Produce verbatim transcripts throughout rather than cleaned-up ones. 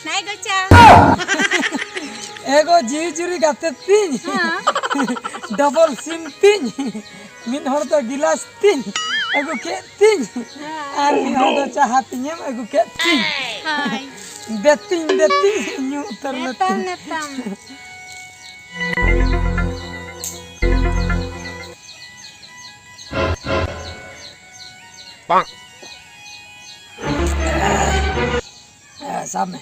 ᱱᱟᱭ ᱜᱚᱪᱟ᱾ ᱮᱜᱳ ᱡᱤᱣᱤ ᱡᱩᱨᱤ ᱜᱟᱛᱮ ᱛᱤᱧ᱾ ᱦᱮᱸ᱾ ᱰᱚᱵᱚᱞ ᱥᱤᱢ ᱛᱤᱧ᱾ ᱢᱤᱫ ᱦᱚᱲ ᱫᱚ ᱜᱤᱞᱟᱥ ᱛᱤᱧ ᱟᱹᱜᱩ ᱠᱮᱫ ᱛᱤᱧ᱾ ᱦᱮᱸ᱾ ᱟᱨ ᱢᱤᱫ ᱦᱚᱲ ᱫᱚ ᱪᱟᱦᱟ ᱛᱤᱧᱮᱢ ᱟᱹᱜᱩ ᱠᱮᱫ ᱛᱤᱧ᱾ ᱦᱳᱭ᱾ ᱫᱮᱛᱤᱧ ᱫᱮᱛᱤᱧ ᱧᱩ ᱩᱛᱟᱹᱨ ᱱᱮᱛᱟᱢ ᱞᱮᱛᱤᱧ᱾ ᱱᱮᱛᱟᱢ᱾ ᱦᱮᱸ, ᱥᱟᱵ ᱢᱮ᱾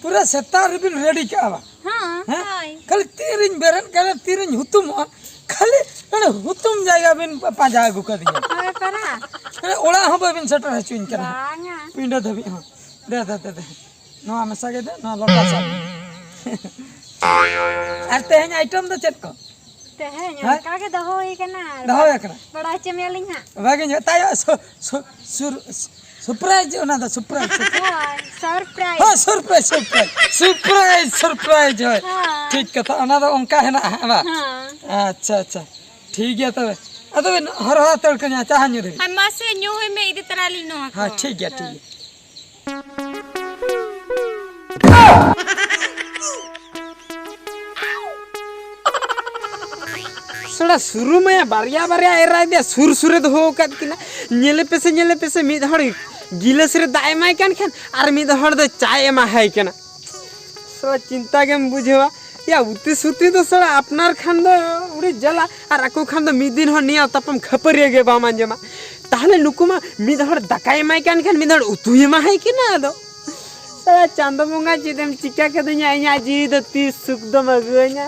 ᱯᱩᱨᱟᱹ ᱥᱮᱛᱟᱜ ᱨᱮᱵᱤᱱ ᱨᱮᱰᱤ ᱠᱟᱜᱼᱟ ᱵᱟ? ᱦᱮᱸ, ᱦᱮᱸ? ᱦᱳᱭ᱾ ᱠᱷᱟᱹᱞᱤ ᱛᱤᱨᱤᱧ ᱵᱮᱨᱮᱫ ᱠᱟᱱᱟ, ᱛᱤᱨᱤᱧ ᱦᱩᱛᱩᱢᱚᱜᱼᱟ, ᱠᱷᱟᱹᱞᱤ ᱚᱱᱟ ᱦᱩᱛᱩᱢ ᱡᱟᱭᱜᱟ ᱵᱤᱱ ᱯᱟᱸᱡᱟ ᱟᱹᱜᱩ ᱠᱟᱫᱤᱧᱟ᱾ ᱦᱳᱭ, ᱯᱟᱨᱟ᱾ ᱚᱱᱟ ᱚᱲᱟᱜ ᱦᱚᱸ ᱵᱟᱹᱵᱤᱱ ᱥᱮᱴᱮᱨ ᱦᱚᱪᱚᱧ ᱠᱟᱱᱟ᱾ ᱵᱟᱝᱟ᱾ ᱯᱤᱸᱰᱟᱹ ᱫᱷᱟᱹᱵᱤᱡ ᱦᱚᱸ᱾ ᱫᱮ, ᱫᱮ, ᱫᱮ, ᱫᱮ᱾ ᱱᱚᱣᱟ ᱢᱮᱥᱟ ᱜᱮ ᱫᱮ, ᱱᱚᱣᱟ ᱞᱚᱴᱟ ᱥᱟᱵ ᱢᱮ᱾ ᱟᱨ ᱛᱮᱦᱮᱧ ᱟᱭᱴᱮᱢ ᱫᱚ ᱪᱮᱫ ᱠᱚ? ᱛᱮᱦᱮᱧ ᱦᱮᱸ? ᱚᱱᱠᱟ ᱜᱮ ᱫᱚᱦᱚ ᱦᱩᱭ ᱠᱟᱱᱟ᱾ ᱫᱚᱦᱚ ᱦᱩᱭ ᱠᱟᱱᱟ᱾ ᱵᱟᱲᱟᱭ ᱦᱚᱪᱚ ᱢᱮᱭᱟᱞᱤᱧ ᱦᱟᱸᱜ᱾ ᱵᱷᱟᱜᱮ ᱧᱚᱜ ᱛᱟᱭᱚᱢ ᱥᱩ-, ᱥᱩ-, ᱥᱩᱨ-, ᱥᱩᱨᱯᱨᱟᱭᱤᱡᱽ, ᱚᱱᱟ ᱫᱚ ᱥᱩᱨᱯᱨᱟᱭᱤᱡᱽ᱾ ᱦᱳᱭ, ᱥᱟᱨᱯᱨᱟᱭᱤᱡᱽ᱾ ᱦᱳᱭ, ᱥᱩᱨᱯᱨᱟᱭᱤᱡᱽ, ᱥᱩᱨᱯᱨᱟᱭᱤᱡᱽ, ᱥᱩᱨᱯᱨᱟᱭᱤᱡᱽ, ᱥᱩᱨᱯᱨᱟᱭᱤᱡᱽ, ᱦᱳᱭ᱾ ᱦᱳᱭ᱾ ᱴᱷᱤᱠ ᱠᱟᱛᱷᱟ, ᱚᱱᱟ ᱫᱚ ᱚᱱᱠᱟ ᱦᱮᱱᱟᱜᱼᱟ, ᱦᱮᱸ ᱵᱟᱝ? ᱦᱮᱸ᱾ ᱟᱪᱪᱷᱟ, ᱟᱪᱪᱷᱟ, ᱴᱷᱤᱠ ᱜᱮᱭᱟ ᱛᱚᱵᱮ᱾ ᱟᱫᱚ ᱵᱤᱱ ᱦᱚᱨᱦᱚ ᱦᱟᱛᱟᱲ ᱠᱟᱹᱧᱟ, ᱪᱟ ᱦᱚᱸ ᱧᱩ ᱫᱮᱵᱤᱱ᱾ ᱦᱮᱸ, ᱢᱟᱥᱮ ᱧᱩ ᱦᱩᱭ ᱢᱮ, ᱤᱫᱤ ᱛᱚᱨᱟ ᱞᱤᱧ ᱱᱚᱣᱟ ᱠᱚ᱾ ᱦᱮᱸ, ᱴᱷᱤᱠ ᱜᱮᱭᱟ, ᱴᱷᱤᱠ ᱦᱮᱸ᱾ ᱜᱮᱭᱟ᱾ ᱥᱟᱞᱟ ᱥᱩᱨᱩ ᱢᱟᱭᱟ ᱵᱟᱨᱭᱟ ᱵᱟᱨᱭᱟ ᱮᱨᱟᱭ ᱫᱮ ᱥᱩᱨ ᱥᱩᱨᱮ ᱫᱚᱦᱚ ᱟᱠᱟᱫ ᱠᱤᱱᱟ᱾ ᱧᱮᱞᱮ ᱯᱮᱥᱮ, ᱧᱮᱞᱮ ᱯᱮᱥᱮ, ᱢᱤᱫ ᱦᱚᱲ ᱜᱤᱞᱟᱹᱥ ᱨᱮ ᱫᱟᱜ ᱮᱢᱟᱭ ᱠᱟᱱ ᱠᱷᱟᱱ ᱟᱨ ᱢᱤᱫ ᱦᱚᱲ ᱫᱚ ᱪᱟᱭ ᱮᱢᱟᱦᱟᱭ ᱠᱟᱱᱟ᱾ ᱥᱟᱞᱟ ᱪᱤᱱᱛᱟ ᱜᱮᱢ ᱵᱩᱡᱷᱟᱹᱣᱟ᱾ ᱭᱟ, ᱩᱛᱤ ᱥᱩᱛᱤ ᱫᱚ ᱥᱟᱞᱟ ᱟᱯᱱᱟᱨ ᱠᱷᱟᱱ ᱫᱚ ᱩᱰᱤ ᱡᱟᱞᱟ, ᱟᱨ ᱟᱠᱚ ᱠᱷᱟᱱ ᱫᱚ ᱢᱤᱫ ᱫᱤᱱ ᱦᱚᱸ ᱱᱮᱭᱟᱣ ᱛᱟᱯᱟᱢ ᱠᱷᱟᱹᱯᱟᱹᱨᱤᱭᱟᱹ ᱜᱮ ᱵᱟᱢ ᱟᱸᱡᱚᱢᱟ᱾ ᱛᱟᱦᱞᱮ ᱱᱩᱠᱩ ᱢᱟ ᱢᱤᱫ ᱦᱚᱲ ᱫᱟᱠᱟᱭ ᱮᱢᱟᱭ ᱠᱟᱱ ᱠᱷᱟᱱ ᱢᱤᱫ ᱦᱚᱲ ᱩᱛᱩᱭ ᱮᱢᱟᱦᱟᱭ ᱠᱟᱱᱟ᱾ ᱟᱫᱚ ᱥᱟᱞᱟ ᱪᱟᱸᱫᱚ ᱵᱚᱸᱜᱟ ᱪᱮᱫ ᱮᱢ ᱪᱤᱠᱟ ᱠᱟᱹᱫᱤᱧᱟ, ᱤᱧᱟᱹᱜ ᱡᱤᱣᱤ ᱫᱚ ᱛᱤᱥ ᱥᱩᱠ ᱫᱚᱢ ᱟᱹᱜᱩᱣᱟᱹᱧᱟ?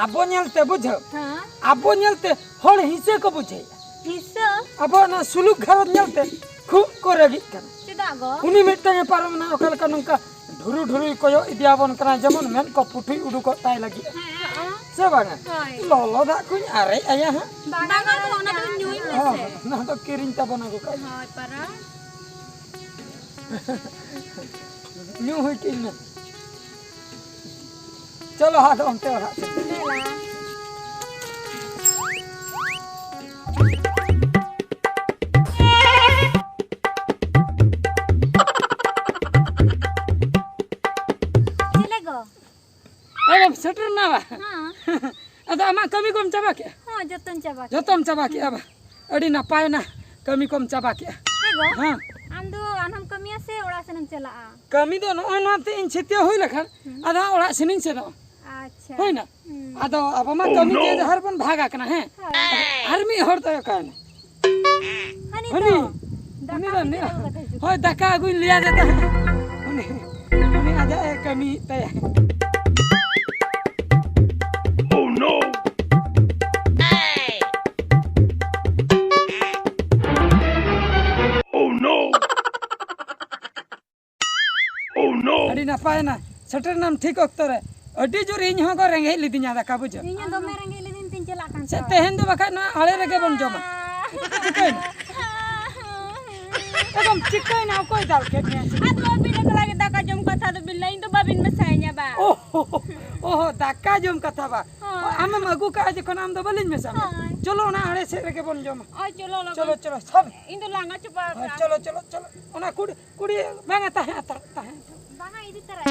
ᱟᱵᱚ ᱧᱮᱞᱛᱮ, ᱵᱩᱡᱷᱟᱹᱣ? ᱦᱮᱸ᱾ ᱟᱵᱚ ᱧᱮᱞᱛᱮ ᱦᱚᱲ ᱦᱤᱸᱥᱟᱹ ᱠᱚ ᱵᱩᱡᱷᱟᱹᱣᱮᱫᱼᱟ᱾ ᱦᱤᱸᱥᱟᱹ? ᱟᱵᱚ ᱱᱚᱣᱟ ᱥᱩᱞᱩᱠ ᱜᱷᱟᱨᱚᱸᱡᱽ ᱧᱮᱞᱛᱮ ᱠᱷᱩᱵ ᱠᱚ ᱨᱟᱹᱜᱤᱜ ᱠᱟᱱᱟ᱾ ᱪᱮᱫᱟᱜ ᱜᱚ? ᱩᱱᱤ ᱢᱤᱫᱴᱟᱝ ᱮ ᱯᱟᱨᱚᱢ ᱮᱱᱟ, ᱚᱠᱟ ᱞᱮᱠᱟ ᱱᱚᱝᱠᱟ ᱰᱷᱩᱨᱩ ᱰᱷᱩᱨᱩᱭ ᱠᱚᱭᱚᱜ ᱤᱫᱤᱭᱟᱵᱚᱱ ᱠᱟᱱᱟ, ᱡᱮᱢᱚᱱ ᱢᱮᱫ ᱠᱚ ᱯᱩᱴᱷᱩᱡ ᱩᱰᱩᱠᱚᱜ ᱛᱟᱭ ᱞᱟᱹᱜᱤᱫ᱾ ᱦᱮᱸ, ᱦᱮᱸ᱾ ᱥᱮ ᱵᱟᱝᱟ? ᱦᱳᱭ᱾ ᱞᱚᱞᱚ ᱫᱟᱜ ᱠᱚᱧ ᱟᱨᱮᱡ ᱟᱭᱟ ᱦᱟᱸᱜ᱾ ᱵᱟᱝᱟ ᱜᱚ, ᱚᱱᱟ ᱫᱚ ᱧᱩᱭ ᱦᱚᱸ, ᱢᱮᱥᱮ᱾ ᱚᱱᱟ ᱫᱚ ᱠᱤᱨᱤᱧ ᱛᱟᱵᱚᱱ ᱟᱹᱜᱩ ᱠᱟᱜ ᱢᱮ᱾ ᱦᱳᱭ, ᱯᱟᱨᱟ᱾ ᱧᱩ ᱦᱩᱭ ᱠᱤᱧ ᱢᱮ᱾ ᱪᱚᱞᱚ ᱟᱫᱚ ᱚᱱᱛᱮ ᱚᱲᱟᱜ ᱥᱮᱫ᱾ ᱪᱮᱞᱮ ᱜᱚ? ᱮᱢ ᱥᱮᱴᱮᱨ ᱱᱟ ᱵᱟ? ᱦᱮᱸ᱾ ᱟᱫᱚ ᱟᱢᱟᱜ ᱠᱟᱹᱢᱤ ᱠᱚᱢ ᱪᱟᱵᱟ ᱠᱮᱜᱼᱟ? ᱦᱚᱸ, ᱡᱚᱛᱚᱧ ᱪᱟᱵᱟ ᱠᱮᱜᱼᱟ᱾ ᱡᱚᱛᱚᱢ ᱪᱟᱵᱟ ᱠᱮᱜᱼᱟ ᱵᱟ? ᱟᱹᱰᱤ ᱱᱟᱯᱟᱭ ᱮᱱᱟ, ᱠᱟᱹᱢᱤ ᱠᱚᱢ ᱪᱟᱵᱟ ᱠᱮᱜᱼᱟ᱾ ᱦᱮᱸ ᱜᱚ? ᱦᱮᱸ᱾ ᱟᱢ ᱫᱚ ᱟᱨᱦᱚᱸᱢ ᱠᱟᱹᱢᱤᱭᱟ ᱥᱮ ᱚᱲᱟᱜ ᱥᱮᱱᱮᱢ ᱪᱟᱞᱟᱜᱼᱟ? ᱠᱟᱹᱢᱤ ᱫᱚ ᱱᱚᱜᱼᱚᱭ ᱱᱚᱣᱟ ᱛᱮ ᱤᱧ ᱪᱷᱟᱹᱛᱭᱟᱹ ᱦᱩᱭ ᱞᱮᱠᱷᱟᱱ, ᱦᱩᱸ᱾ ᱟᱫᱚ ᱦᱟᱸᱜ ᱚᱲᱟᱜ ᱥᱮᱱᱤᱧ ᱥᱮᱱᱚᱜᱼᱟ᱾ ᱟᱪᱪᱷᱟ᱾ ᱦᱩᱭᱱᱟ? ᱦᱩᱸ᱾ ᱟᱫᱚ ᱟᱵᱚ ᱢᱟ ᱠᱟᱹᱢᱤ ᱡᱮ ᱡᱟᱦᱟᱨ ᱵᱚᱱ ᱵᱷᱟᱜᱽ ᱟᱠᱟᱱᱟ, ᱦᱮᱸ? ᱦᱳᱭ᱾ ᱟᱨ ᱢᱤᱫ ᱦᱚᱲ ᱫᱚᱭ ᱚᱠᱟᱭᱮᱱᱟ? ᱦᱟᱹᱱᱤ ᱦᱟᱹᱱᱤ? ᱫᱚ᱾ ᱫᱟᱠᱟ ᱩᱱᱤ ᱫᱚ ᱯᱤᱴᱷᱟᱹ ᱱᱤ-, ᱟᱹᱜᱩ ᱠᱟᱛᱮ ᱦᱤᱡᱩᱜ ᱦᱳᱭ, ᱠᱟᱱᱟ᱾ ᱫᱟᱠᱟ ᱟᱹᱜᱩᱧ ᱞᱟᱹᱭᱟ ᱫᱮ ᱛᱟᱦᱮᱸ᱾ ᱩᱱᱤ, ᱩᱱᱤ ᱟᱡᱟᱜ ᱮ ᱠᱟᱹᱢᱤᱭᱮᱫ ᱛᱟᱭᱟ᱾ Oh no! Oh no! Oh no! ᱟᱹᱰᱤ ᱱᱟᱯᱟᱭᱮᱱᱟ, ᱥᱮᱴᱮᱨᱱᱟᱢ ᱴᱷᱤᱠ ᱚᱠᱛᱚ ᱨᱮ᱾ ᱟᱹᱰᱤ ᱡᱳᱨ ᱤᱧ ᱦᱚᱸ ᱠᱚ ᱨᱮᱸᱜᱮᱡ ᱞᱤᱫᱤᱧᱟ ᱫᱟᱠᱟ, ᱵᱩᱡᱷᱟᱹᱣ᱾ ᱤᱧ ᱦᱚᱸ ᱫᱚᱢᱮ ᱨᱮᱸᱜᱮᱡ ᱞᱤᱫᱤᱧ ᱛᱤᱧ ᱪᱟᱞᱟᱜ ᱠᱟᱱ ᱪᱮᱫ ᱛᱟᱦᱮᱸᱫ᱾ ᱛᱮᱦᱮᱧ ᱫᱚ ᱵᱟᱠᱷᱟᱡ ᱱᱚᱣᱟ ᱟᱲᱮ ᱨᱮᱜᱮ ᱵᱚᱱ ᱡᱚᱢᱟ᱾ ᱪᱤᱠᱟᱹᱭᱮᱱᱟ? ᱮᱠᱫᱚᱢ ᱪᱤᱠᱟᱹᱭᱮᱱᱟ? ᱚᱠᱚᱭ ᱫᱟᱞ ᱠᱮᱫ ᱢᱮᱭᱟ? ᱟᱫᱚ ᱟᱹᱵᱤᱱ ᱮᱠᱞᱟ ᱜᱮ ᱫᱟᱠᱟ ᱡᱚᱢ ᱠᱟᱛᱷᱟ ᱫᱚ ᱵᱤᱱ ᱞᱟᱹᱭ, ᱤᱧ ᱫᱚ ᱵᱟᱵᱤᱱ ᱢᱮᱥᱟᱭᱤᱧᱟ ᱵᱟ᱾ ᱳᱦᱳ, ᱳᱦᱳ, ᱫᱟᱠᱟ ᱡᱚᱢ ᱠᱟᱛᱷᱟ ᱵᱟ᱾ ᱦᱳᱭ᱾ ᱟᱢᱮᱢ ᱟᱹᱜᱩ ᱠᱟᱜᱼᱟ ᱡᱚᱠᱷᱚᱱ, ᱟᱢ ᱫᱚ ᱵᱟᱹᱞᱤᱧ ᱢᱮᱥᱟᱢᱟ᱾ ᱦᱳᱭ᱾ ᱪᱚᱞᱚ, ᱚᱱᱟ ᱟᱲᱮ ᱥᱮᱫ ᱨᱮᱜᱮ ᱵᱚᱱ ᱡᱚᱢᱟ᱾ ᱦᱳᱭ, ᱪᱚᱞᱚ ᱞᱚᱜᱚᱱ᱾ ᱪᱚᱞᱚ, ᱪᱚᱞᱚ, ᱥᱟᱵ᱾ ᱤᱧ ᱫᱚ ᱞᱟᱸᱜᱟ ᱪᱟᱵᱟ ᱦᱳᱭ, ᱟᱠᱟᱱᱟ᱾ ᱪᱚᱞᱚ, ᱪᱚᱞᱚ, ᱪᱚᱞᱚ᱾ ᱚᱱᱟ ᱠᱩᱲᱤ, ᱠᱩᱲᱤ ᱵᱟᱝᱟ, ᱛᱟᱦᱮᱸ ᱦᱟᱛᱟᱲ, ᱛᱟᱦᱮᱸ ᱦᱟᱛᱟᱲ᱾ ᱵᱟᱝᱟ, ᱤᱫᱤ ᱛᱟᱨᱟᱭ᱾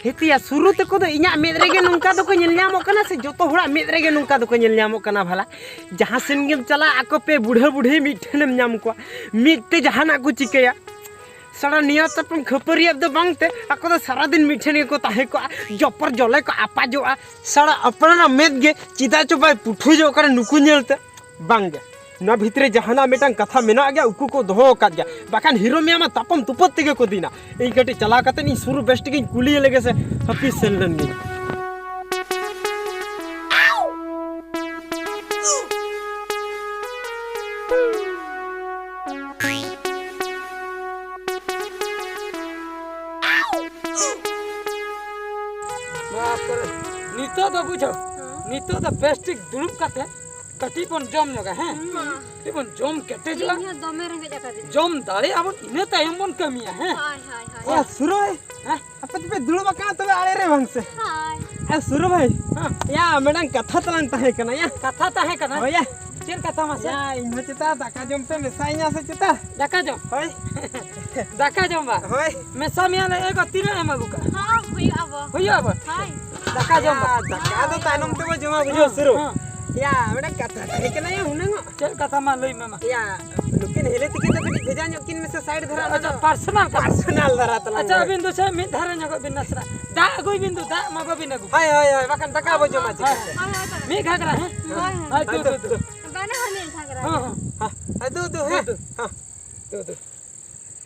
ᱦᱮᱛᱤᱭᱟ, ᱥᱩᱨᱩ ᱛᱟᱠᱚ ᱫᱚ ᱤᱧᱟᱹᱜ ᱢᱮᱫ ᱨᱮᱜᱮ ᱱᱚᱝᱠᱟ ᱫᱚᱠᱚ ᱧᱮᱞ ᱧᱟᱢᱚᱜ ᱠᱟᱱᱟ ᱥᱮ ᱡᱚᱛᱚ ᱦᱚᱲᱟᱜ ᱢᱮᱫ ᱨᱮᱜᱮ ᱱᱚᱝᱠᱟ ᱫᱚᱠᱚ ᱧᱮᱞ ᱧᱟᱢᱚᱜ ᱠᱟᱱᱟ ᱵᱷᱟᱞᱟ? ᱡᱟᱦᱟᱸ ᱥᱮᱱ ᱜᱮᱢ ᱪᱟᱞᱟᱜ, ᱟᱠᱚ ᱯᱮ ᱵᱩᱰᱷᱟᱹ ᱵᱩᱰᱷᱤ ᱢᱤᱫ ᱴᱷᱮᱱᱮᱢ ᱧᱟᱢ ᱠᱚᱣᱟ, ᱢᱤᱫ ᱛᱮ ᱡᱟᱦᱟᱱᱟᱜ ᱠᱚ ᱪᱤᱠᱟᱹᱭᱟ᱾ ᱥᱟᱲᱟ ᱱᱤᱭᱟᱹ ᱛᱟᱯᱟᱢ ᱠᱷᱟᱹᱯᱟᱹᱨᱤᱭᱟᱹ ᱫᱚ ᱵᱟᱝ ᱛᱮ, ᱟᱠᱚ ᱫᱚ ᱥᱟᱨᱟᱫᱤᱱ ᱢᱤᱫ ᱴᱷᱮᱱ ᱜᱮᱠᱚ ᱛᱟᱦᱮᱸ ᱠᱚᱜᱼᱟ, ᱡᱚᱯᱚᱨ ᱡᱚᱞᱮ ᱠᱚ ᱟᱯᱟᱡᱚᱜᱼᱟ᱾ ᱥᱟᱲᱟ ᱟᱯᱱᱟᱨᱟᱜ ᱢᱮᱫ ᱜᱮ ᱪᱮᱫᱟᱜ ᱪᱚ ᱵᱟᱭ ᱯᱩᱴᱷᱩᱡᱚᱜ ᱠᱟᱱᱟ ᱱᱩᱠᱩ ᱧᱮᱞᱛᱮ᱾ ᱵᱟᱝᱜᱮ, ᱱᱚᱣᱟ ᱵᱷᱤᱛᱨᱤ ᱡᱟᱦᱟᱱᱟᱜ ᱢᱤᱫᱴᱟᱝ ᱠᱟᱛᱷᱟ ᱢᱮᱱᱟᱜ ᱜᱮᱭᱟ, ᱩᱠᱩ ᱠᱚ ᱫᱚᱦᱚ ᱟᱠᱟᱫ ᱜᱮᱭᱟ, ᱵᱟᱠᱷᱟᱱ ᱦᱤᱨᱳ ᱢᱤᱭᱟ ᱢᱟ ᱛᱟᱯᱟᱢ ᱛᱩᱯᱟᱹᱫ ᱛᱮᱜᱮ ᱠᱚ ᱫᱤᱱᱟ᱾ ᱤᱧ ᱠᱟᱹᱴᱤᱡ ᱪᱟᱞᱟᱣ ᱠᱟᱛᱮ ᱤᱧ ᱥᱩᱨᱩ ᱵᱮᱥ ᱴᱷᱤᱠ ᱤᱧ ᱠᱩᱞᱤᱭᱮ ᱞᱮᱜᱮ ᱥᱮ, ᱦᱟᱹᱯᱤ ᱥᱮᱱ ᱞᱮᱱ ᱜᱤᱧ᱾ ᱵᱟᱯᱨᱮ, ᱱᱤᱛᱚᱜ ᱫᱚ ᱵᱩᱡᱷᱟᱹᱣ, ᱦᱮᱸ᱾ ᱱᱤᱛᱚᱜ ᱫᱚ ᱵᱮᱥ ᱴᱷᱤᱠ ᱫᱩᱲᱩᱵ ᱠᱟᱛᱮ ᱠᱟᱹᱴᱤᱡ ᱵᱚᱱ ᱡᱚᱢ ᱧᱚᱜᱟ, ᱦᱮᱸ? ᱦᱩᱸ᱾ ᱠᱟᱹᱴᱤᱡ ᱵᱚᱱ ᱡᱚᱢ ᱠᱮᱴᱮᱡᱚᱜᱼᱟ᱾ ᱤᱧ ᱦᱚᱸ ᱫᱚᱢᱮ ᱨᱮᱸᱜᱮᱡ ᱟᱠᱟᱫᱤᱧᱟ᱾ ᱡᱚᱢ ᱫᱟᱲᱮᱭᱟᱜᱼᱟ ᱵᱚᱱ, ᱤᱱᱟᱹ ᱛᱟᱭᱚᱢ ᱵᱚᱱ ᱠᱟᱹᱢᱤᱭᱟ, ᱦᱮᱸ? ᱦᱳᱭ, ᱦᱳᱭ, ᱦᱳᱭ᱾ ᱭᱟ ᱥᱩᱨᱚᱭ, ᱦᱮᱸ? ᱟᱯᱮ ᱫᱚᱯᱮ ᱫᱩᱲᱩᱵ ᱟᱠᱟᱱᱟ ᱛᱚᱵᱮ ᱟᱲᱮ ᱨᱮ ᱵᱟᱝ ᱥᱮ? ᱦᱳᱭ᱾ ᱮ ᱥᱩᱨᱚ ᱵᱷᱟᱭ, ᱦᱮᱸ᱾ ᱭᱟ ᱢᱤᱫᱴᱟᱝ ᱠᱟᱛᱷᱟ ᱛᱟᱞᱟᱝ ᱛᱟᱦᱮᱸ ᱠᱟᱱᱟ ᱭᱟ᱾ ᱠᱟᱛᱷᱟ ᱛᱟᱦᱮᱸ ᱠᱟᱱᱟ? ᱦᱳᱭ ᱭᱟ᱾ ᱪᱮᱫ ᱠᱟᱛᱷᱟ ᱢᱟᱥᱮ? ᱭᱟ ᱤᱧ ᱦᱚᱸ ᱪᱮᱛᱟ ᱫᱟᱠᱟ ᱡᱚᱢ ᱯᱮ ᱢᱮᱥᱟᱭᱤᱧᱟ ᱥᱮ ᱪᱮᱛᱟ? ᱫᱟᱠᱟ ᱡᱚᱢ? ᱦᱳᱭ᱾ ᱫᱟᱠᱟ ᱡᱚᱢ ᱵᱟ? ᱦᱳᱭ᱾ ᱢᱮᱥᱟ ᱢᱮᱭᱟ ᱞᱮ ᱮ ᱜᱚ, ᱛᱤᱱᱟᱹᱜ ᱮᱢ ᱟᱹᱜᱩ ᱠᱟᱜᱼᱟ? ᱦᱚᱸ, ᱦᱩᱭᱩᱜᱼᱟ ᱵᱚ᱾ ᱦᱩᱭᱩᱜᱼᱟ ᱵᱚ? ᱦᱳᱭ᱾ ᱫᱟᱠᱟ ᱡᱚᱢ ᱵᱟ? ᱭᱟ, ᱫᱟᱠᱟ ᱫᱚ ᱛᱟᱭᱱᱚᱢ ᱛᱮᱵᱚ ᱡᱚᱢᱟ, ᱵᱩᱡᱷᱟᱹᱣ ᱦᱮᱸ, ᱥᱩᱨᱚ? ᱦᱮᱸ᱾ ᱭᱟ ᱢᱤᱫᱴᱟᱝ ᱠᱟᱛᱷᱟ ᱛᱟᱦᱮᱸ ᱠᱟᱱᱟ ᱭᱟ ᱦᱩᱱᱟᱹᱝ ᱚᱜ᱾ ᱪᱮᱫ ᱠᱟᱛᱷᱟ ᱢᱟ ᱞᱟᱹᱭ ᱢᱮ ᱢᱟ? ᱭᱟ ᱱᱩᱠᱤᱱ ᱦᱤᱞᱤ ᱛᱤᱠᱤᱱ ᱫᱚ ᱠᱟᱹᱴᱤᱡ ᱵᱷᱮᱡᱟ ᱧᱚᱜ ᱠᱤᱱ ᱢᱮᱥᱮ side ᱫᱷᱟᱨᱟ ᱟᱪᱪᱷᱟ, ᱨᱮᱫᱚ᱾ Personal ᱠᱟᱛᱷᱟ᱾ Personal ᱫᱷᱟᱨᱟ ᱛᱟᱞᱟᱝ ᱟᱪᱪᱷᱟ, ᱢᱮ᱾ ᱟᱹᱵᱤᱱ ᱫᱚ ᱥᱮ ᱢᱤᱫ ᱫᱷᱟᱨᱮ ᱧᱚᱜᱚᱜ ᱵᱤᱱ ᱱᱟᱥᱮᱱᱟᱜ᱾ ᱫᱟᱜ ᱟᱹᱜᱩᱭ ᱵᱤᱱ ᱫᱩ, ᱫᱟᱜ ᱢᱟ ᱵᱟᱵᱤᱱ ᱟᱹᱜᱩ᱾ ᱦᱳᱭ, ᱦᱳᱭ, ᱦᱳᱭ, ᱵᱟᱠᱷᱟᱱ ᱫᱟᱠᱟ ᱵᱚ ᱡᱚᱢᱟ ᱦᱳᱭ, ᱪᱤᱠᱟᱹᱛᱮ? ᱦᱳᱭ, ᱦᱳᱭ, ᱦᱳᱭ᱾ ᱢᱤᱫ ᱜᱷᱟᱜᱽᱨᱟ, ᱦᱮᱸ? ᱦᱳᱭ, ᱦᱳᱭ᱾ ᱦᱳᱭ, ᱫᱩ, ᱦᱳᱭ, ᱫᱩ, ᱫᱩ᱾ ᱫᱩ᱾ ᱦᱮᱸ, ᱦᱮᱸ᱾ ᱦᱮᱸ, ᱫᱩ, ᱫᱩ, ᱦᱮᱸ᱾ ᱦᱮᱸ, ᱫᱩ, ᱫᱩ᱾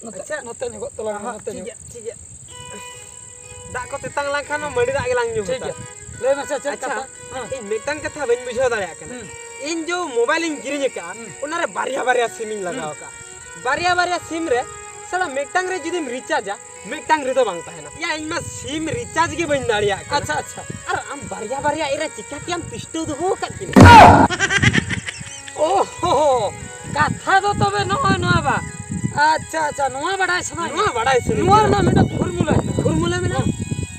ᱱᱚᱛᱮ, ᱟᱪᱪᱷᱟ᱾ ᱱᱚᱛᱮ ᱧᱚᱜᱚᱜ ᱛᱟᱞᱟᱝ ᱢᱮ, ᱦᱚᱸ, ᱱᱚᱛᱮ ᱴᱷᱤᱠ ᱧᱚᱜ᱾ ᱜᱮᱭᱟ, ᱴᱷᱤᱠ ᱜᱮᱭᱟ᱾ ᱫᱟᱜ ᱠᱚ ᱛᱮᱛᱟᱝ ᱞᱮᱱᱠᱷᱟᱱ ᱢᱟ ᱢᱟᱹᱰᱤ ᱫᱟᱜ ᱜᱮᱞᱟᱝ ᱧᱩ ᱴᱷᱤᱠ ᱦᱟᱛᱟᱲᱟ᱾ ᱜᱮᱭᱟ᱾ ᱞᱟᱹᱭ ᱢᱮᱥᱮ, ᱪᱮᱫ ᱟᱪᱪᱷᱟ, ᱠᱟᱛᱷᱟ? ᱦᱮᱸ᱾ ᱤᱧ ᱢᱤᱫᱴᱟᱝ ᱠᱟᱛᱷᱟ ᱵᱟᱹᱧ ᱵᱩᱡᱷᱟᱹᱣ ᱫᱟᱲᱮᱭᱟᱜ ᱠᱟᱱᱟ᱾ ᱦᱩᱸ᱾ ᱤᱧ ᱡᱚ mobile ᱤᱧ ᱠᱤᱨᱤᱧ ᱟᱠᱟᱫᱼᱟ, ᱦᱩᱸ᱾ ᱚᱱᱟᱨᱮ ᱵᱟᱨᱭᱟ ᱵᱟᱨᱭᱟ SIM ᱤᱧ ᱞᱟᱜᱟᱣ ᱦᱩᱸ᱾ ᱟᱠᱟᱫᱼᱟ᱾ ᱵᱟᱨᱭᱟ ᱵᱟᱨᱭᱟ SIM ᱨᱮ ᱥᱟᱞᱟ ᱢᱤᱫᱴᱟᱝ ᱨᱮ ᱡᱩᱫᱤᱢ rechargeᱟ, ᱢᱤᱫᱴᱟᱝ ᱨᱮᱫᱚ ᱵᱟᱝ ᱛᱟᱦᱮᱱᱟ᱾ ᱭᱟ, ᱤᱧ ᱢᱟ SIM recharge ᱜᱮ ᱵᱟᱹᱧ ᱫᱟᱲᱮᱭᱟᱜ ᱠᱟᱱᱟ᱾ ᱟᱪᱪᱷᱟ, ᱟᱪᱪᱷᱟ᱾ ᱟᱨ ᱟᱢ ᱵᱟᱨᱭᱟ ᱵᱟᱨᱭᱟ ᱮᱨᱟ ᱪᱤᱠᱟᱹ ᱠᱮᱭᱟᱢ ᱯᱤᱥᱴᱟᱹᱣ ᱫᱚᱦᱚ ᱟᱠᱟᱫ ᱠᱤᱱᱟ? ᱳ ᱦᱳ ᱦᱳ, ᱠᱟᱛᱷᱟ ᱫᱚ ᱛᱚᱵᱮ ᱱᱚᱜᱼᱚᱭ ᱱᱚᱣᱟ ᱵᱟ᱾ ᱟᱪᱪᱷᱟ, ᱟᱪᱪᱷᱟ, ᱱᱚᱣᱟ ᱵᱟᱰᱟᱭ ᱥᱟᱱᱟ ᱱᱚᱣᱟ ᱵᱟᱰᱟᱭ ᱥᱟᱱᱟ ᱱᱚᱣᱟ ᱠᱟᱱᱟ᱾ ᱨᱮᱱᱟᱜ ᱢᱤᱫᱴᱟᱝ formula ᱦᱮᱱᱟᱜᱼᱟ᱾ Formula ᱢᱮᱱᱟᱜᱼᱟ?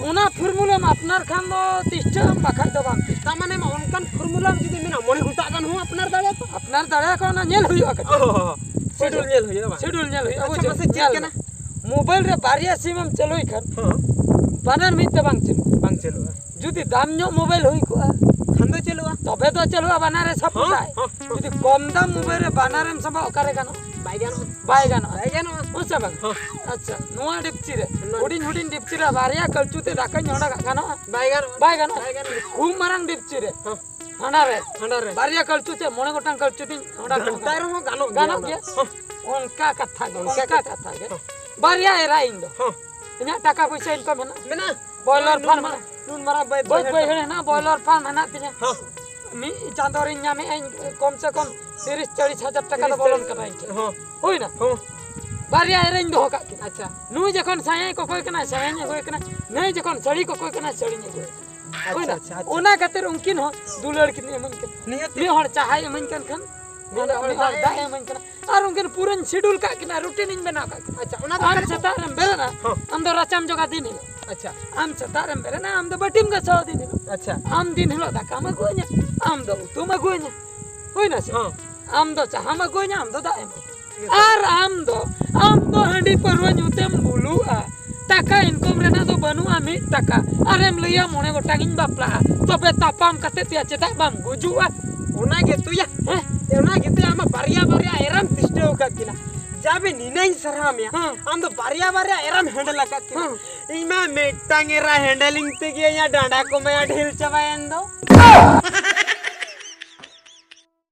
ᱚᱱᱟ formulaᱢ ᱟᱯᱱᱟᱨ ᱠᱷᱟᱱ ᱫᱚ ᱛᱤᱥᱴᱟᱹᱜ ᱟᱢ, ᱵᱟᱠᱷᱟᱡ ᱫᱚ ᱵᱟᱢ ᱛᱤᱥᱴᱟᱹᱜᱼᱟ᱾ ᱛᱟᱨ ᱢᱟᱱᱮ ᱢᱟ ᱚᱱᱠᱟᱱ formulaᱢ ᱡᱩᱫᱤ ᱢᱮᱱᱟ, ᱢᱚᱬᱮ ᱜᱚᱴᱟᱜ ᱜᱟᱱ ᱦᱚᱸ ᱟᱯᱱᱟᱨ ᱫᱟᱲᱮᱭᱟᱜᱼᱟ᱾ ᱟᱯᱱᱟᱨ ᱫᱟᱲᱮᱭᱟᱜ ᱠᱷᱟᱱ ᱚᱱᱟ ᱧᱮᱞ ᱦᱩᱭᱩᱜᱼᱟ ᱠᱟᱹᱴᱤᱡ᱾ ᱚ, schedule ᱧᱮᱞ ᱦᱩᱭᱩᱜᱼᱟ ᱵᱟᱝ? Schedule ᱧᱮᱞ ᱦᱩᱭᱩᱜᱼᱟ᱾ ᱟᱪᱪᱷᱟ, ᱵᱩᱡᱷᱟᱹᱣ? ᱢᱟᱥᱮ ᱪᱮᱫ ᱧᱮᱞ ᱠᱟᱱᱟ? ᱢᱮ᱾ Mobile ᱨᱮ ᱵᱟᱨᱭᱟ SIMᱮᱢ ᱪᱟᱹᱞᱩᱭ ᱠᱷᱟᱱ, ᱦᱚᱸ᱾ ᱵᱟᱱᱟᱨ ᱢᱤᱫ ᱛᱮ ᱵᱟᱝ ᱪᱟᱹᱞᱩᱜᱼᱟ᱾ ᱵᱟᱝ ᱪᱟᱹᱞᱩᱜᱼᱟ᱾ ᱡᱩᱫᱤ ᱫᱟᱢ ᱧᱚᱜ mobile ᱦᱩᱭ ᱠᱚᱜᱼᱟ, ᱠᱷᱟᱱ ᱫᱚ ᱪᱟᱹᱞᱩᱜᱼᱟ᱾ ᱛᱚᱵᱮ ᱫᱚ ᱪᱟᱹᱞᱩᱜᱼᱟ, ᱵᱟᱱᱟᱨᱮ ᱦᱚᱸ, support ᱟᱭ᱾ ᱦᱚᱸ, ᱦᱚᱸ᱾ ᱡᱩᱫᱤ ᱠᱚᱢ ᱫᱟᱢ mobile ᱨᱮ ᱵᱟᱱᱟᱨᱮᱢ ᱥᱟᱵᱟ, ᱚᱠᱟᱨᱮ ᱜᱟᱱᱚᱜᱼᱟ? ᱵᱟᱭ ᱜᱟᱱᱚᱜᱼᱟ᱾ ᱵᱟᱭ ᱜᱟᱱᱚᱜᱼᱟ᱾ ᱵᱟᱭ ᱜᱟᱱᱚᱜᱼᱟ᱾ ᱦᱮᱸ ᱥᱮ ᱵᱟᱝ? ᱦᱚᱸ᱾ ᱟᱪᱪᱷᱟ, ᱱᱚᱣᱟ ᱰᱮᱯᱪᱤ ᱨᱮ, ᱱᱚᱣᱟ ᱦᱩᱰᱤᱧ ᱦᱩᱰᱤᱧ ᱰᱮᱯᱪᱤ ᱨᱮ ᱵᱟᱨᱭᱟ ᱠᱟᱹᱞᱪᱩ ᱛᱮ ᱫᱟᱠᱟᱧ ᱦᱚᱸᱰᱟ ᱠᱟᱜ ᱜᱟᱱᱚᱜᱼᱟ? ᱵᱟᱭ ᱜᱟᱱᱚᱜᱼᱟ᱾ ᱵᱟᱭ ᱜᱟᱱᱚᱜᱼᱟ᱾ ᱵᱟᱭ ᱜᱟᱱᱚᱜᱼᱟ᱾ ᱠᱷᱩᱵ ᱢᱟᱨᱟᱝ ᱰᱮᱯᱪᱤ ᱨᱮ᱾ ᱦᱚᱸ᱾ ᱦᱟᱸᱰᱟ ᱨᱮ᱾ ᱦᱟᱸᱰᱟ ᱨᱮ᱾ ᱵᱟᱨᱭᱟ ᱠᱟᱹᱞᱪᱩ ᱪᱮ ᱢᱚᱬᱮ ᱜᱚᱴᱟᱝ ᱠᱟᱹᱞᱪᱩ ᱛᱤᱧ ᱦᱚᱸᱰᱟ ᱠᱟᱜ ᱜᱷᱟᱱᱴᱟᱭ ᱜᱟᱱᱚᱜᱼᱟ? ᱨᱮᱦᱚᱸ ᱜᱟᱱᱚᱜ ᱜᱮᱭᱟ ᱜᱟᱱᱚᱜ ᱚᱱᱟ ᱜᱮᱭᱟ᱾ ᱫᱚ᱾ ᱦᱚᱸ᱾ ᱚᱱᱠᱟ ᱠᱟᱛᱷᱟ ᱜᱮ, ᱚᱱᱠᱟ ᱚᱱᱠᱟ ᱠᱟᱛᱷᱟ᱾ ᱠᱟᱛᱷᱟ ᱜᱮ᱾ ᱦᱚᱸ᱾ ᱵᱟᱨᱭᱟ ᱮᱨᱟ ᱤᱧ ᱫᱚ᱾ ᱦᱚᱸ᱾ ᱤᱧᱟᱹᱜ ᱴᱟᱠᱟ ᱯᱚᱭᱥᱟ income ᱢᱮᱱᱟᱜᱼᱟ᱾ ᱢᱮᱱᱟᱜᱼᱟ᱾ Boiler ᱱᱩᱱ farm ᱢᱟᱨᱟᱝ, ᱦᱮᱱᱟᱜᱼᱟ᱾ ᱱᱩᱱ ᱢᱟᱨᱟᱝ ᱵᱟᱹᱫᱽ ᱵᱟᱹᱫᱽ ᱵᱟᱹᱭᱦᱟᱹᱲ ᱵᱟᱹᱭᱦᱟᱹᱲ ᱦᱮᱱᱟᱜᱼᱟ, boiler farm ᱦᱮᱱᱟᱜ ᱛᱤᱧᱟ᱾ ᱦᱚᱸ᱾ ᱢᱤᱫ ᱪᱟᱸᱫᱚ ᱨᱤᱧ ᱧᱟᱢᱮᱫᱼᱟ ᱤᱧ ᱠᱚᱢ ᱥᱮ ᱠᱚᱢ ᱛᱤᱨᱤᱥ ᱪᱟᱞᱤᱥ ᱦᱟᱡᱟᱨ ᱴᱟᱠᱟ ᱫᱚ ᱛᱤᱨᱤᱥ ᱵᱚᱞᱚᱱ ᱪᱟᱞᱤᱥ᱾ ᱠᱟᱱᱟ ᱤᱧ ᱴᱷᱮᱱ᱾ ᱦᱚᱸ᱾ ᱦᱩᱭᱱᱟ? ᱦᱚᱸ᱾ ᱵᱟᱨᱭᱟ ᱮᱨᱟᱧ ᱫᱚᱦᱚ ᱠᱟᱜ ᱠᱤᱱᱟ᱾ ᱟᱪᱪᱷᱟ᱾ ᱱᱩᱭ ᱡᱚᱠᱷᱚᱱ ᱥᱟᱭᱟᱭ ᱠᱚᱠᱚᱭ ᱠᱟᱱᱟ, ᱥᱟᱭᱟᱧ ᱟᱹᱜᱩᱭ ᱠᱟᱱᱟ᱾ ᱱᱩᱭ ᱡᱚᱠᱷᱚᱱ ᱥᱟᱹᱲᱤ ᱠᱚᱠᱚᱭ ᱠᱟᱱᱟ, ᱥᱟᱹᱲᱤᱧ ᱟᱹᱜᱩᱭ ᱠᱟᱱᱟ᱾ ᱟᱪᱪᱷᱟ, ᱟᱪᱪᱷᱟ, ᱟᱪᱪᱷᱟ᱾ ᱚᱱᱟ ᱠᱷᱟᱹᱛᱤᱨ ᱩᱱᱠᱤᱱ ᱦᱚᱸ ᱫᱩᱞᱟᱹᱲ ᱠᱤᱱ ᱮᱢᱟᱹᱧ ᱠᱟᱱᱟ᱾ ᱱᱤᱦᱟᱹᱛ᱾ ᱢᱤᱫ ᱦᱚᱲ ᱪᱟᱦᱟᱭ ᱮᱢᱟᱹᱧ ᱠᱟᱱ ᱠᱷᱟᱱ, ᱢᱤᱫ ᱦᱚᱲ ᱢᱤᱫ ᱦᱚᱲ ᱫᱟᱜ ᱮ ᱮᱢᱟᱹᱧ ᱠᱟᱱᱟ᱾ ᱟᱨ ᱩᱱᱠᱤᱱ ᱯᱩᱨᱟᱹᱧ schedule ᱠᱟᱜ ᱠᱤᱱᱟ, routine ᱤᱧ ᱵᱮᱱᱟᱣ ᱠᱟᱜ ᱠᱤᱱᱟ᱾ ᱟᱪᱪᱷᱟ, ᱚᱱᱟ ᱫᱚ ᱟᱢ ᱚᱠᱟᱨᱮ? ᱥᱮᱛᱟᱜ ᱨᱮᱢ ᱵᱮᱨᱮᱫᱼᱟ, ᱦᱚᱸ᱾ ᱟᱢ ᱫᱚ ᱨᱟᱪᱟᱢ ᱡᱚᱜᱟ ᱫᱤᱱ ᱦᱤᱞᱳᱜ᱾ ᱟᱪᱪᱷᱟ᱾ ᱟᱢ ᱥᱮᱛᱟᱜ ᱨᱮᱢ ᱵᱮᱨᱮᱫᱼᱟ, ᱟᱢ ᱫᱚ ᱵᱟᱹᱴᱤᱢ ᱜᱟᱥᱟᱣᱟ ᱫᱤᱱ ᱦᱤᱞᱳᱜ᱾ ᱟᱪᱪᱷᱟ᱾ ᱟᱢ ᱫᱤᱱ ᱦᱤᱞᱳᱜ ᱫᱟᱠᱟᱢ ᱟᱹᱜᱩᱣᱟᱹᱧᱟ, ᱟᱢ ᱫᱚ ᱩᱛᱩᱢ ᱟᱹᱜᱩᱣᱟᱹᱧᱟ᱾ ᱦᱩᱭᱱᱟ ᱥᱮ? ᱦᱚᱸ᱾ ᱟᱢ ᱫᱚ ᱪᱟᱦᱟᱢ ᱟᱹᱜᱩᱣᱟᱹᱧᱟ, ᱟᱢ ᱫᱚ ᱫᱟᱜ ᱮᱢ ᱟᱹᱜᱩᱣᱟᱹᱧᱟ᱾ ᱟᱨ ᱟᱢ ᱫᱚ, ᱟᱢ ᱫᱚ ᱦᱟᱺᱰᱤ ᱯᱟᱹᱨᱣᱟᱹ ᱧᱩ ᱛᱮᱢ ᱵᱩᱞᱩᱜᱼᱟ᱾ ᱴᱟᱠᱟ income ᱨᱮᱱᱟᱜ ᱫᱚ ᱵᱟᱹᱱᱩᱜᱼᱟ ᱢᱤᱫ ᱴᱟᱠᱟ᱾ ᱟᱨᱮᱢ ᱞᱟᱹᱭᱟ ᱢᱚᱬᱮ ᱜᱚᱴᱟᱝ ᱤᱧ ᱵᱟᱯᱞᱟᱜᱼᱟ᱾ ᱛᱚᱵᱮ ᱛᱟᱯᱟᱢ ᱠᱟᱛᱮ ᱛᱮᱭᱟ ᱪᱮᱫᱟᱜ ᱵᱟᱢ ᱜᱩᱡᱩᱜᱼᱟ? ᱚᱱᱟ ᱜᱮ ᱛᱚᱭᱟ᱾ ᱦᱮᱸ? ᱚᱱᱟ ᱜᱮ ᱛᱚᱭᱟ, ᱟᱢᱟᱜ ᱵᱟᱨᱭᱟ ᱵᱟᱨᱭᱟ ᱮᱨᱟᱢ ᱛᱤᱥᱴᱟᱹᱣ ᱟᱠᱟᱫ ᱠᱤᱱᱟ᱾ ᱡᱟ ᱵᱮ ᱱᱤᱱᱟᱹᱧ ᱥᱟᱨᱦᱟᱣ ᱢᱮᱭᱟ᱾ ᱦᱮᱸ᱾ ᱟᱢ ᱫᱚ ᱵᱟᱨᱭᱟ ᱵᱟᱨᱭᱟ ᱮᱨᱟᱢ handle ᱟᱠᱟᱫ ᱠᱤᱱᱟ᱾ ᱦᱮᱸ᱾ ᱤᱧ ᱢᱟ ᱢᱤᱫᱴᱟᱝ ᱮᱨᱟ handling ᱛᱮᱜᱮ ᱤᱧᱟᱹᱜ ᱰᱟᱸᱰᱟ ᱠᱚ ᱢᱟᱭᱟ ᱰᱷᱤᱞ ᱪᱟᱵᱟᱭᱮᱱ ᱫᱚ᱾